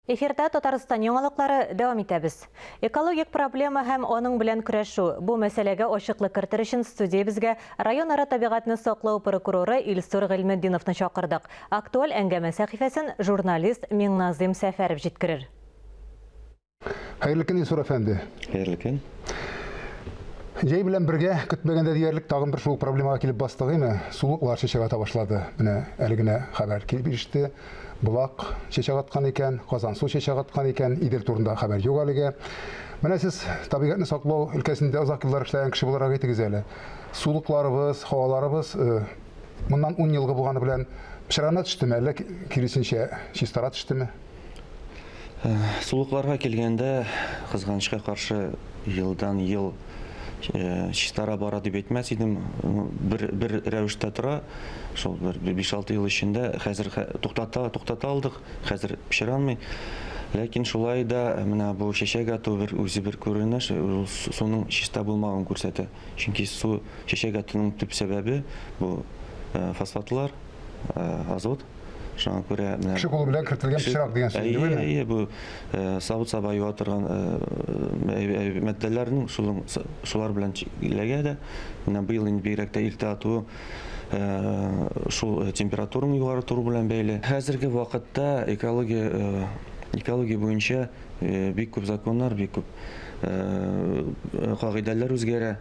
Эфирда Татарстан яңалыклары дәвам итәбез. Экологик проблема һәм аның белән көрәшү. Бу мәсьәләгә ачыклык кертер өчен студиябезгә районара табигатьне саклау прокуроры Илсур Гыйльметдиновны чакырдык. Актуаль әңгәмә сәхифәсен журналист Миңназыйм Сәфәров җиткерер. Хәерле көн, Илсур әфәнде. Хәерле көн. Җәй белән бергә көтмәгәндә диярлек тагын бер шул проблемага килеп бастык, име? Сулыклар чәчәк ата башлады. Менә әле генә хәбәр килеп иреште. Болак чәчәк аткан икән, Казансу чәчәк аткан икән, Идел турында хәбәр юк әлегә. Менә сез табигатьне саклау өлкәсендә озак еллар эшләгән кеше буларак әйтегез әле. Сулыкларыбыз, һаваларыбыз э, моннан 10 елгы булганы белән пычрана төштеме, әллә киресенчә чистара төштеме? Сулыкларга килгәндә, кызганычка каршы, елдан-ел чистара бара дип әйтмәс идем. Бер, бер рәвештә тора. Шул бер 5-6 ел эчендә хәзер туктата, туктата алдык. Хәзер пычранмый. Ләкин шулай да менә бу чәчәк ату бер үзе бер күренеш, ул суның чиста булмавын күрсәтә. Чөнки су чәчәк атуның төп сәбәбе бу фосфатлар, азот. Шуңа күрә менә Кеше кулы белән кертелгән пычрак дигән сүз инде бу. Әйе, бу савыт-саба юа торган матдәләрнең шулың шулар белән эләгә дә. Менә быел инде бигрәк тә иртә атуы шул температураның югары тору белән бәйле. Хәзерге вакытта экология экология буенча бик күп законнар, бик күп кагыйдәләр үзгәрә.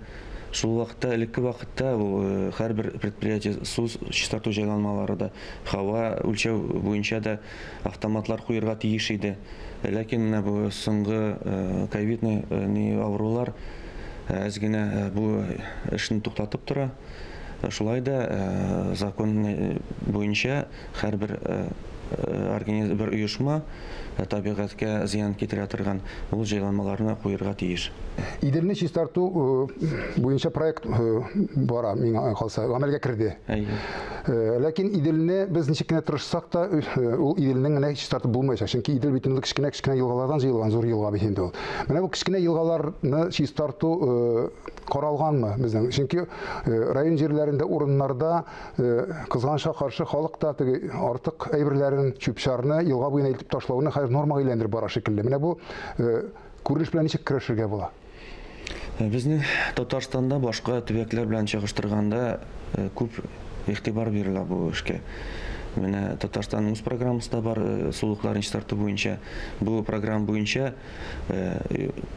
Шул вакытта, элекке вакытта ул һәрбер предприятие су чистарту җайланмалары да, һава үлчәү буенча да автоматлар куерга тиеш иде. Ләкин менә бу соңгы ковидный ни авырулар әз генә бу эшне туктатып тора. Шулай да закон буенча һәрбер организ бер оешма табигатькә зыян китерә торган ул җайланмаларны куерга тиеш. Иделне чистарту буенча проект бара, миңа калса, гамәлгә керде. Әйе. Ләкин Иделне без ничек кенә тырышсак та, ул Иделнең генә чистартып булмаячак. Чөнки Идел бит инде кечкенә-кечкенә елгалардан җыелган зур елга бит инде ул. Менә бу кечкенә елгаларны чистарту каралганмы безнең? Чөнки район җирләрендә, урыннарда Кызганычка каршы, халык та теге артык әйберләрен, чүп-чарны елга буена илтеп ташлауны хәзер нормага әйләндереп бара шикелле. Менә бу күренеш белән ничек көрәшергә була? Безнең Татарстанда башка төбәкләр белән чагыштырганда күп игътибар бирелә бу эшкә. Менә Татарстанның үз программасы да бар сулыкларын чистарту буенча. Бу программа буенча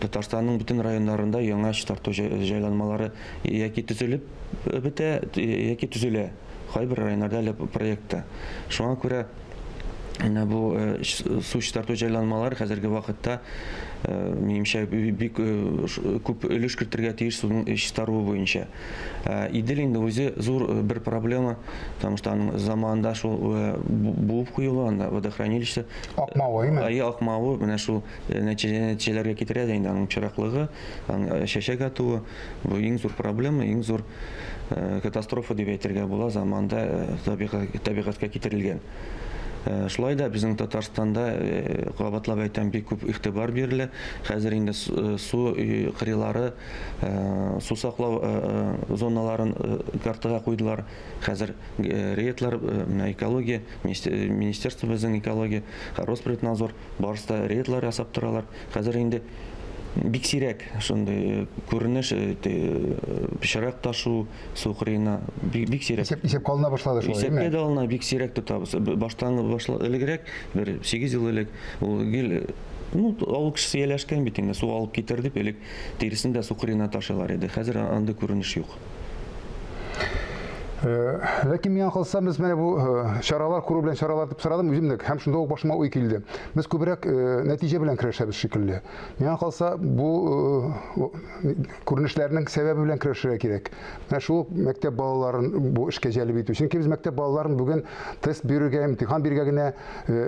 Татарстанның бөтен районнарында яңа чистарту җайланмалары яки төзелеп бетә яки төзелә. Кайбер районнарда әле проектта. Шуңа күрә менә бу су чистарту җайланмалар хәзерге вакытта минемчә бик күп өлеш кертергә тиеш суның чистаруы буенча. Идел инде үзе зур бер проблема, потому что аның заманында шул буып куелу анда водохранилище. Акмавы, әйме? Әйе, акмавы менә шул нәтиҗәләргә китерә дә инде аның пычраклыгы, аның чәчәк атуы. Бу иң зур проблема, иң зур катастрофа дип әйтергә була, заманда табигатькә китерелгән. Шулай да безнең Татарстанда, кабатлап әйтәм, бик күп игътибар бирелә. Хәзер инде су кырыйлары, су саклау зоналарын картага куйдылар. Хәзер рейдлар, менә экология, министерство безнең экология, Роспотребнадзор, барысы да рейдлар ясап торалар. Хәзер инде бик сирәк шундый күренеш, пычрак ташу су кырыена бик сирәк. Исәп, исәпкә алына башлады шулай, Исәпкә дә алына, бик сирәк тотабыз. Баштан башла элегрәк, бер 8 ел элек ул гел ну, авыл кешесе ияләшкән бит инде, су алып китер дип, элек тиресен дә су кырыена ташыйлар иде. Хәзер андый күренеш юк. Ләкин миңа калса, без менә бу чаралар күрү белән чаралар дип сорадым үзем дә, һәм шунда ук башыма уй килде. Без күбрәк нәтиҗә белән көрәшәбез шикелле. Миңа калса, бу күренешләрнең сәбәбе белән көрәшергә кирәк. Менә шул ук мәктәп балаларын бу эшкә җәлеп итү. Чөнки без мәктәп балаларын бүген тест бирергә, имтихан бирергә генә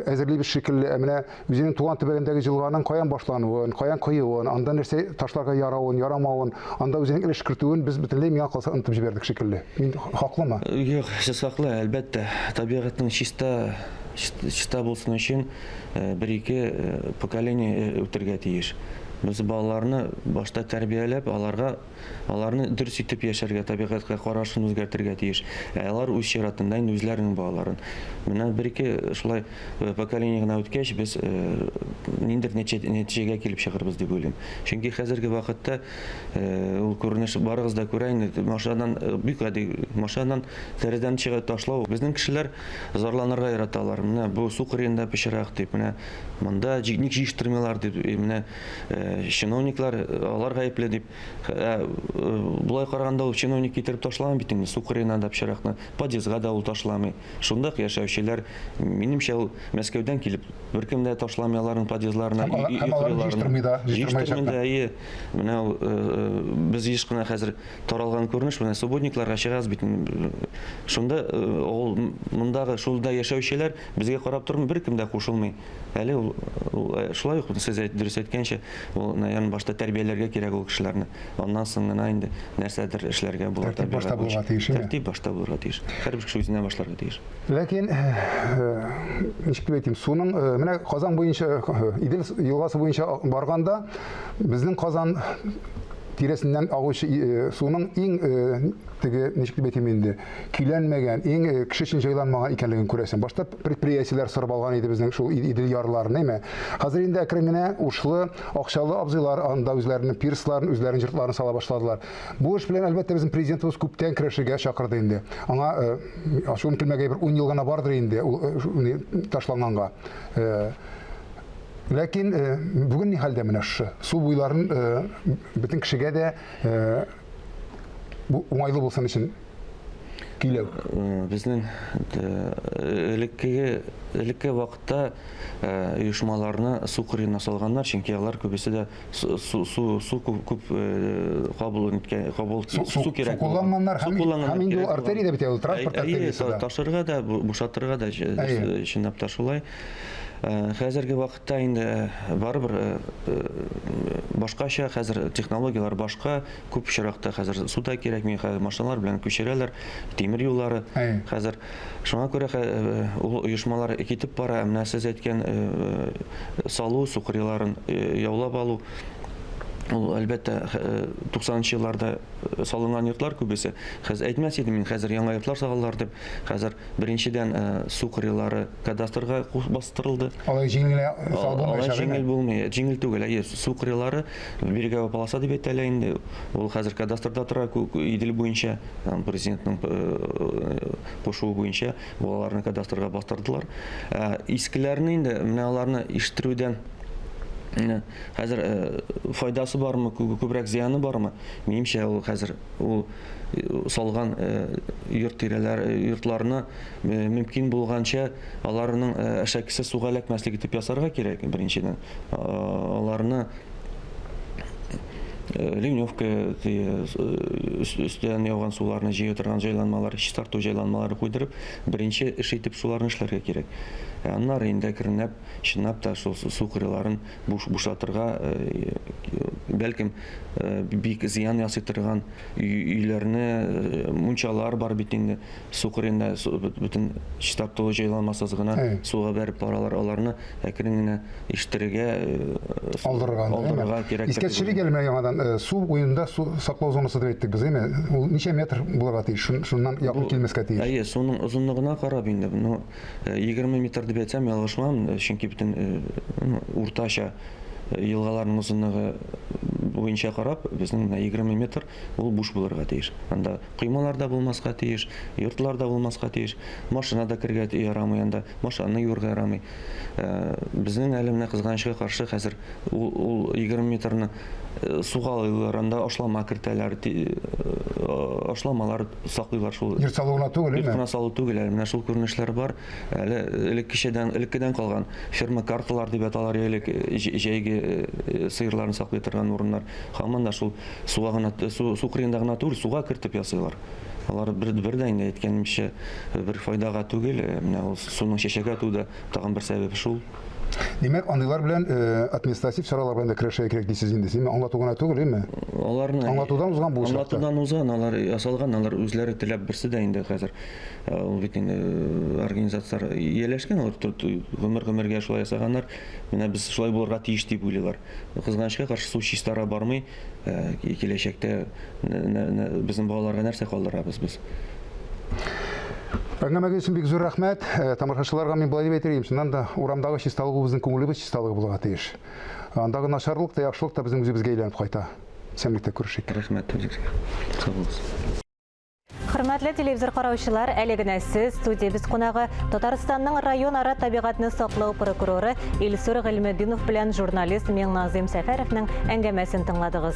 әзерлибез шикелле. Ә менә Үзенең туган төбәгендәге җылганың каян башлануын, каян коюын, анда нәрсә ташларга яравын, ярамавын, анда үзенең өлеш кертүен без бөтенләй миңа калса онытып җибәрдек шикелле. Мин хаклымы? Юк, сез хаклы, әлбәттә. Табигатьнең чиста, чиста булсын өчен бер-ике поколение үтергә тиеш. Без балаларны башта тәрбияләп, аларга аларны дөрес итеп яшәргә, табигатькә карашын үзгәртергә тиеш. Ә алар үз чиратында инде үзләренең балаларын. Менә бер-ике шулай э, поколение гына үткәч, без э, ниндидер нәтиҗәгә килеп чыгырбыз дип уйлыйм. Чөнки хәзерге вакытта э, ул күренеш барыгыз да күрә инде, машинадан бик гади, машинадан тәрәзәдән чыгып ташлау. Безнең кешеләр зарланырга яраталар. Менә бу су кырыенда пычрак дип, менә Монда ник җыештырмыйлар дип, менә чиновниклар алар гаепле дип. Болай караганда ул чиновник китереп ташламый бит инде, су кырыена да пычракны, подъездга да ул ташламый. Шунда ук яшәүчеләр, минемчә, ул Мәскәүдән килеп беркем дә ташламый аларның подъездларына, өй кырыйларына. Җыештырмый да, җыештырмый да, әйе. Менә ул без еш кына хәзер таралган күренеш, менә субботникларга чыгабыз бит. Шунда ул мондагы шунда яшәүчеләр Безгә карап тормый, беркем дә кушылмый. Әле ул, ул э, шулай ук сез әйт, дөрес әйткәнчә, ул, наверное, башта тәрбияләргә кирәк ул кешеләрне. Аннан соң гына инде нәрсәдер эшләргә була. Тәртип башта булырга тиеш, әйме? Тәртип башта булырга тиеш. Һәрбер кеше үзенә башларга тиеш. Ләкин, э, э, ничек дип әйтим, суның менә Казан буенча, Идел елгасы буенча барганда, безнең Казан тирәсеннән агучы суның иң теге, ничек дип әйтим инде, көйләнмәгән, иң э, кеше өчен җайланмаган икәнлеген күрәсең. Башта предприятиеләр сорап алган иде безнең шул Идел ярларын, әйме? Хәзер инде әкрен генә ушлы, акчалы абзыйлар анда үзләренең пирсларын, үзләренең җортларын сала башладылар. Бу эш белән, әлбәттә, безнең президентыбыз күптән көрәшергә чакырды инде. Аңа э, ачуым килмәгәй бер 10 ел гына бардыр инде ул э, ташланганга. Ләкин бүген ни хәлдә менә шушы су буйларын бөтен кешегә дә бу уңайлы булсын өчен көйләү. Э, безнең э, элеккеге элекке вакытта э, оешмаларны су кырыена салганнар, чөнки алар күбесе дә су су су күп күп кабул иткән кабул су кирәк. Су кулланганнар һәм һәм инде ул артерия дә бит ул транспорт артериясе да. Ташырга да, бушатырга да чынлап та шулай. Хәзерге вакытта инде барыбер башкача, хәзер технологияләр башка, күп очракта хәзер су да кирәкми, хәзер машиналар белән күчерәләр, тимер юллары хәзер. Шуңа күрә ул оешмалар китеп бара, менә сез әйткән салу, су кырыйларын яулап алу, ул, әлбәттә, 90 нчы елларда салынган йортлар күбесе. Хәзер әйтмәс идем мин, хәзер яңа йортлар салалар дип, хәзер Беренчедән, су кырыйлары кадастрга бастырылды. Алай җиңел генә салып булмый. Алай җиңел булмый. Җиңел түгел. Әйе, су кырыйлары береговая полоса дип әйтәләр инде. Ул хәзер кадастрда тора Идел буенча, президентның кушуы буенча аларны кадастрга бастырдылар. Искеләрне инде менә аларны ишеттерүдән хәзер файдасы бармы, күбрәк зыяны бармы? Минемчә, ул хәзер ул салган йорт тирәләр йортларны мөмкин булганча аларның әшәкесе суга эләкмәслек итеп ясарга кирәк беренчедән аларны ливневка өстән яуган суларны җыя торган җайланмалар чистарту җайланмалары куйдырып беренче эш итеп шуларны эшләргә кирәк аннары инде әкренләп чынлап та шул су кырыйларын буш бушатырга бәлкем бик зыян ясый торган өйләрне, мунчалар бар бит инде, су кырыенда бөтен чистарту җайланмасыз гына суга бәреп баралар, аларны әкрен генә иштерергә, алдырырга, алдырырга кирәк. Искә төшерик әле менә яңадан, су буенда су саклау зонасы дип әйттек без, әйме? Ул ничә метр булырга тиеш? Шуннан якын килмәскә тиеш. Әйе, суның озынлыгына карап инде, ну, 20 метр дип әйтсәм, ялгышмам, чөнки бөтен уртача елгаларның озынлыгы буенча карап, безнең менә 20 метр ул буш булырга тиеш. Анда коймалар да булмаска тиеш, йортлар да булмаска тиеш, машина да керергә ярамый анда, машинаны юырга ярамый. Безнең әле менә кызганычка каршы хәзер ул, ул 20 метрны суга алыйлар, анда ашлама кертәләр, ашламалар саклыйлар шул. Йорт салу гына түгел, Йорт кына салу түгел, әле менә шул күренешләр бар. Әле элеккечәдән, элеккедән калган ферма карталар дип аталар элек җәйге сыерларны саклый торган урыннар. Һаман да шул суга гына, су, су кырыенда гына түгел, суга кертеп ясыйлар. Алар бер, бер дә инде әйткәнемчә бер файдага түгел, менә ул суның чәчәк атуы да тагын бер сәбәп шул. Димәк, андыйлар белән э, административ чаралар белән дә көрәшергә кирәк дисез инде. Син аңлату гына түгел, әйме? Аларны аңлатудан узган бу очракта. Аңлатудан узган, алар ясалган, алар үзләре теләп берсе дә инде хәзер э, ул бит инде э, организацияләр ияләшкән, алар гомер-гомергә шулай ясаганнар. Менә без шулай булырга тиеш дип уйлыйлар. Кызганычка каршы су чистара бармый. Киләчәктә безнең балаларга нәрсә калдырабыз без? Әңгәмәгез өчен бик зур рәхмәт. Э, тамашачыларга мин болай дип әйтер идем, чыннан да урамдагы чисталык ул безнең күңелебез чисталыгы булырга тиеш. Андагы начарлык та, яхшылык та безнең үзебезгә әйләнеп кайта. Исәнлектә күрешик. Рәхмәт үзегезгә. Сау булыгыз. Хөрмәтле телевизор караучылар, әле генә сез студиябез кунагы Татарстанның районара табигатьне саклау прокуроры Илсур Гыйльметдинов белән журналист Миңназыйм Сәфәровның әңгәмәсен тыңладыгыз.